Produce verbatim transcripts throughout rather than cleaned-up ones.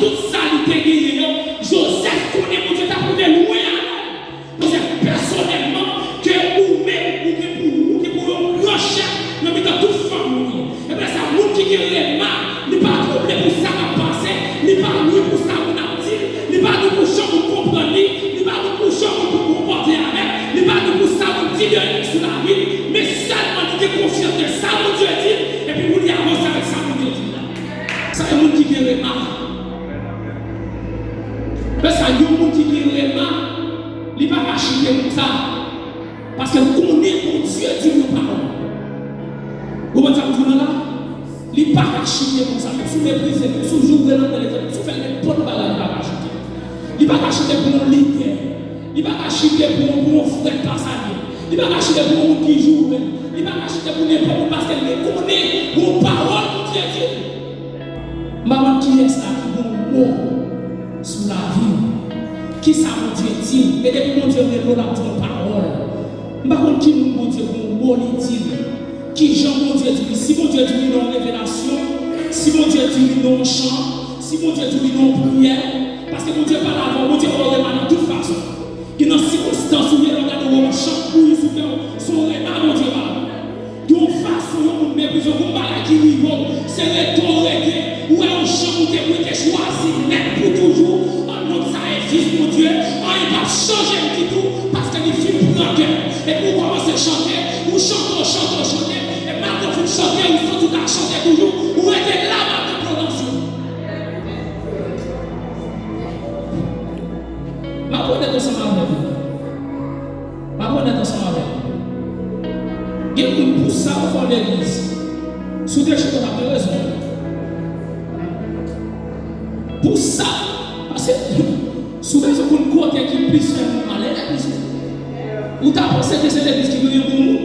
Tout sa li te genyen yo, Jozèf konnen Bondye t ap rive lwen avè l. Jozèf pèsonèlman, ke ou menm, ou gen pou, ou gen pou yon gran chèf nan mitan tout fanmi w yo. Epi sa, moun ki gen rema, li pa twouble pou sa k ap pase, li pa lwi pou sa moun ap di l, li pa lwi pou jan moun konprann li, li pa lwi pou jan moun konpòte avè l, li pa lwi pou sa moun di de li sou lavi l, men sèlman li gen konfyans nan sa Bondye di l, epi pou li avanse avèk sa Bondye di l la. Sa se moun ki gen rema. Men sa, yon moun ki gen rema, li pa ka chite konsa. Paske l konnen Bondye di l yon pawòl. Ou konprann sa m di w la? Li pa ka chite konsa. Menm si w meprize l, menm si w joure l anndan legliz, menm si w fè l nenpòt bagay, li pa ka chite. Li pa ka chite pou yon lidè. Li pa ka chite pou yon, pou yon frè pasaje. Li pa ka chite pou yon moun ki joure l. Li pa ka chite pou nenpòt moun paske li konnen yon pawòl Bondye di l. M pa konn kiyès la ki gen yon mo sou lavi w. Kisa Bondye di w? E depi Bondye rele w, l ap di w yon pawòl. M pa konn ki moun Bondye gen yon mo li di l. Kijan Bondye di w li? Si Bondye di w li nan yon revelasyon, si Bondye di w li nan yon chan, si Bondye di w li nan yon priyè, paske Bondye pale avè w, Bondye ba w rema nan tout fason. Gen nan sikonstans ou ye, lè w gade w wè yon chan bouyi sou tè w, se yon rema Bondye ba w. Gen yon fason yon moun meprize w, gen yon bagay ki rive w, se reto w rete, ou wè yon chan ou te, ou te chwazi nèt pou toujou, an non sa e fis Bondye, anyen p ap chanje l ditou, paske li fin pran kè. Epi ou kòmanse chante, ou chante, w chante, w chante, e malgre w fin chante, ou santi w ka chante toujou, ou rete la malgre pwotansyon. M ap onèt ansanm avè nou. M ap onèt ansanm avè nou. Gen moun pou sa yo fè w legliz. Si w te chita w t ap gen rezon. Pou sa, paske si w bezwen konn kote ki plis fè moun mal, e legliz wi. Ou ta panse ke se legliz ki gen bon moun.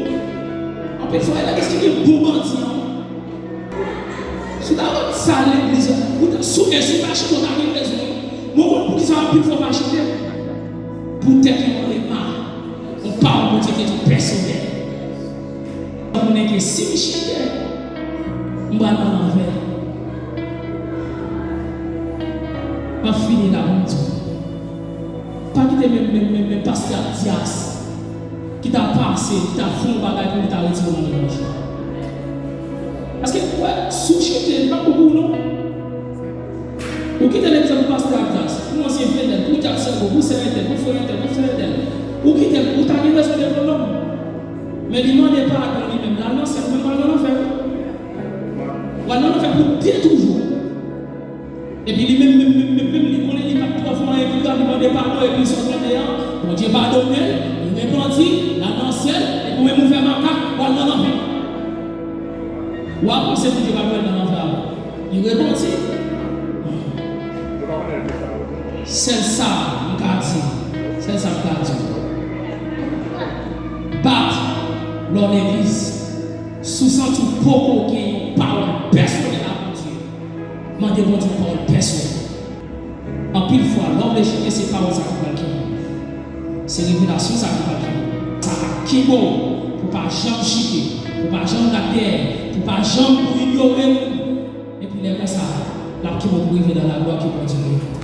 Anpil fwa, e legliz ki gen bon bandi an. Si w ta wè sa legliz la, ou ta sou, e si w pa chita, w ta gen rezon wi. Mwen konn poukisa anpil fwa w pa chita. Poutèt yon rema, yon pawòl Bondye te di pèsonèl. Mwen konnen ke si m chita, m pral nan lanfè. M ap fini la pou m di w. Pa kite menm, menm, menm, menm pastè Dias ki ta pase, ki ta fè yon bagay pou li ta retire w nan levanjil. Paske, wè, si w chita, li p ap bon pou ou non. Ou kite legliz la pou pastè Dias, pou ansyen Fedèl, pou Jackson, pou sè entèl, pou frè entèl, pou frè entèl. Ou kite l, ou ta gen rezon devan lòm. Men li mande padon li menm, l al nan syèl, ou menm w al nan lanfè. W al nan lanfè pou de toujou. Epi li menm, menm, menm, menm, menm, li konnen li pa t twò fè anyen ki grav, li mande padon, epi sa w tande an, Bondye padone l, li repanti, l al nan syèl, epi ou menm ou fè makak, ou al nan lanfè. Ou a panse Bondye pa pral nan lanfè avè w. Li repanti. Sèl sa m ka di, sèl sa m ka di. Bat lè w legliz, si w santi w poko gen yon pawòl pèsonèl a Bondye. Mande Bondye yon pawòl pèsonèl. Anpil fwa, lè w vle chite, se pawòl sa ki pral kenbe w. Se revelasyon sa ki pral kenbe w. Sa k ap kenbe w pou w pa janm chite, pou w pa janm gad dèyè, pou w pa janm pou inyore moun. Epi lè konsa, l ap kenbe w pou rive nan laglwa ke Bondye gen.